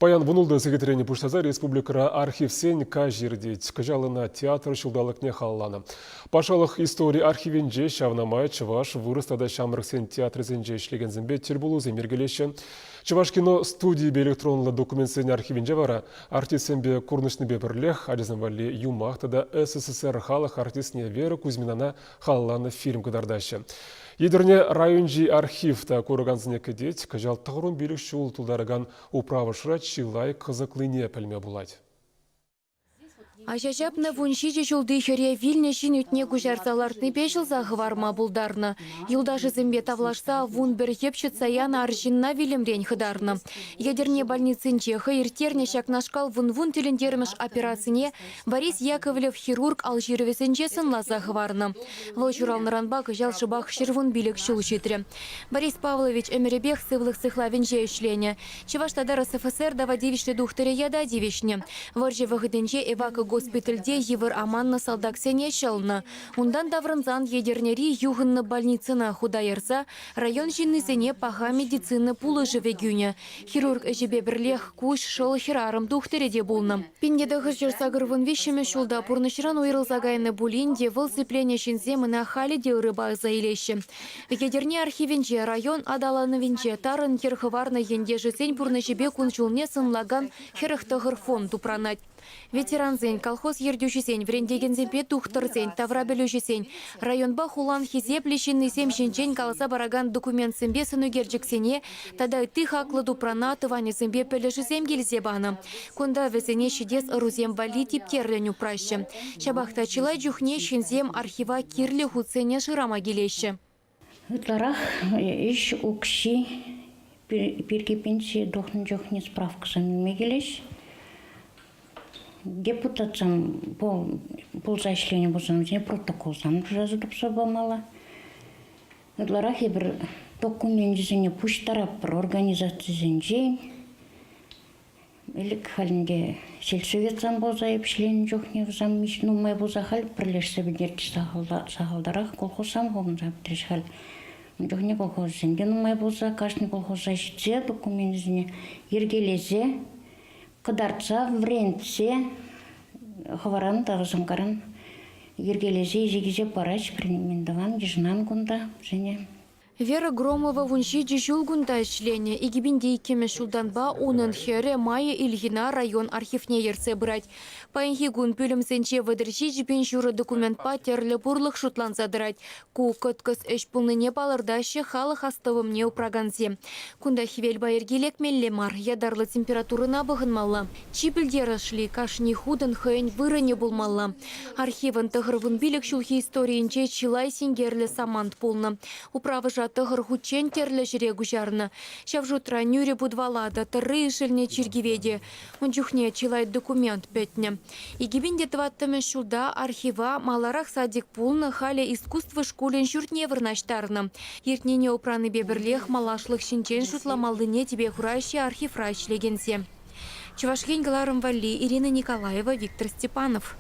Паян вунултӑ сехетрен пуҫласа республикӑра архивсен каҫ иртет. Кӑҫал ӑна театр ҫулталӑкне халалланӑ. Патшалӑх истори архивӗнче ҫавна май чӑваш, вырӑс тата ҫамрӑксен театрӗсенче ӗҫлекенсемпе тӗлпулусем йӗркелеҫҫӗ. Чӑвашкино студийӗпе электронлӑ документсен архивӗнче вара артистсемпе курнӑҫнипе пӗрлех ачасем валли юмах тата СССР халӑх артистне Вера Кузьминана халалланӑ фильм кӑтартаҫҫӗ. Етӗрне районӗнчи архив та куракансене кӗтет. Кӑҫал тӑхӑрун ҫул тултаракан Управӑшра чылай кӑсӑклине пӗлме пулать. Аҫа ҫапнӑ 17 ҫулти хӗре вилнӗ ҫын ӳтне куҫарса лартнипе ҫӑлса хӑварма пултарнӑ. Юлташӗсемпе тавлашса 11 йӗп ҫӑтса янӑ арҫынна вилӗмрен хӑтарнӑ. Етӗрне больницинче хӑй ирттернӗ ҫакнашкал вун-вун тӗлӗнтермӗш операцине Борис Яковлев хирург ал ҫырӑвӗсенче сӑнласа хӑварнӑ. Вӑл ҫуралнӑранпа кӑҫал шӑпах 115 ҫул ҫитрӗ. Борис Павлович ӗмӗрӗпех сывлӑх сыхлавӗнче ӗҫленӗ. Чӑваш тата РСФСР тава тивӗҫлӗ тухтӑрӗ ята тивӗҫнӗ. Вӑрҫӑ вӑхӑтӗнче эвакогоспитальте йывӑр аманнӑ салтаксене ҫӑлнӑ. Унтан таврӑнсан Етӗрнери юхӑннӑ больницӑна хута ярса район ҫыннисене паха медицина пулӑшӑвӗ кӳнӗ. Хирург ӗҫӗпе пӗрлех куҫ, шӑл, хӗрарӑм тухтӑрӗ те пулнӑ. 1983 ҫулта пурнӑҫран уйрӑлса кайнӑ пулин те вӑл сипленӗ ҫынсем ӑна халӗ те ырӑпа аса илеҫҫӗ. Етӗрне архивӗнче район аталанӑвӗнче тарӑн йӗр хӑварнӑ ентешӗсен пурнӑҫӗпе кун-ҫулне сӑнлакан 49 фонд упранать. Ветерансен, колхоз ертӳҫисен, вӗрентекенсемпе тухтӑрсен, таврапӗлӳҫӗсен, районпа хулан хисеплӗ ҫыннисем ҫинчен каласа паракан документсемпе сӑнӳкерчӗксене тата ытти хаклӑ тупрана тӑванӗсемпе пӗлӗшӗсем килсе панӑ. Кунта вӗсене ҫитес ӑрусем валли типтерлӗн упраҫҫӗ. Ҫапах та чылай чухне ҫынсем архива кирлӗ хутсене шырама килеҫҫӗ. Ытларах ӗҫ укҫи пирки пенсие тухнӑ чухне справкӑсем илме килӗҫ. Депутатсем пулса ӗҫленӗ пулсан вӗсене протоколсем шыраса тупса памалла. Ытларах эпир докуменчӗсене пуҫтаратпӑр организацисенчен. Ӗлӗк халь ӗнтӗ сельсоветсем пулса ӗҫленӗ чухне вӗсем нумай пулса халь пӗрлешсе пӗтерчӗҫ сахалтарах колхозсем хупӑнса пӗтрӗҫ халь. Ун чухне колхозсем те нумай пулса кашни колхоза ҫитсе документсене йӗркелесе, кӑтартса, вӗрентсе хӑваран та вӗсем каран йӗркелесе илсе килсе параҫ пирӗн тӑван йышӑнан кунта вӗсене. Вера Громова 17 ҫул кунта ӗҫленӗ. 2002 ҫултанпа унӑн хӗрӗ Майя Ильина район архивне ертсе пырать. Паянхи кун пӳлӗмсенче 37 пин ҫурӑ документпа тӗрлӗ пурлӑх шутланса тӑрать. Ку кӑткӑс ӗҫ пулнине палӑртаҫҫӗ халӑх астӑвӑмне упракансем. Кунта хӗвел пайӑрки лекмелле мар, ятарлӑ температурӑна пӑхӑнмалла. Чи пӗлтерӗшли, кашни хутӑн хӑйӗн вырӑнӗ пулмалла. Архивӑн 95 ҫулхи историйӗнче чылай синкерлӗ самант пулнӑ. Управӑша тӑхӑр хутчен тӗрлӗ ҫӗре куҫарнӑ. Ҫав шутра нӳрӗ путвала та, тӑрри ишӗлнӗ чиркӗве те. Ун чухне чылай документ пӗтнӗ. 2004 ҫулта архива маларах садик пулнӑ, халӗ искусство шкулӗн ҫуртне вырнаҫтарнӑ. Иртнине упранипе пӗрлех малашлӑх ҫинчен шутламаллине тӗпе хураҫҫӗ архивра ӗҫлекенсем. Чӑваш Ен кӑларӑм валли Ирина Николаева, Виктор Степанов.